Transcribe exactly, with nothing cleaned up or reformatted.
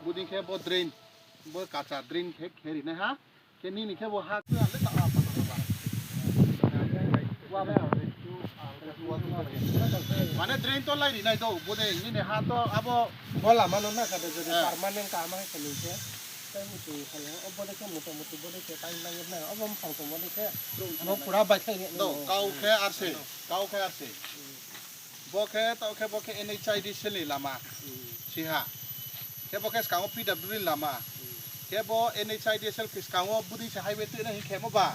Bodei khe bo drain, bo kacha drain khe khe ri nai ha. Khe nini khe bo ha khe ang le ta apa ta ba. Mane drain to lai ri nai do, bodei nini ha to abo. Bo lama no na kha de, jodi permanent kama hai khe ni khe. Tai mutu kha le, o bodei khe motamuti bodei khe tai lai na, abo mphang tong bodei khe. Bo pura bai khe ni. Do, kau khe arse, kau khe arse. Bo khe, taoh khe bo khe N H I D C L ni lama. Siha. Khe bo khe skang wo P W D ni lama. Khe bo N H I D C L khe skang wo bodei se highway tuinai hing khe mo ba.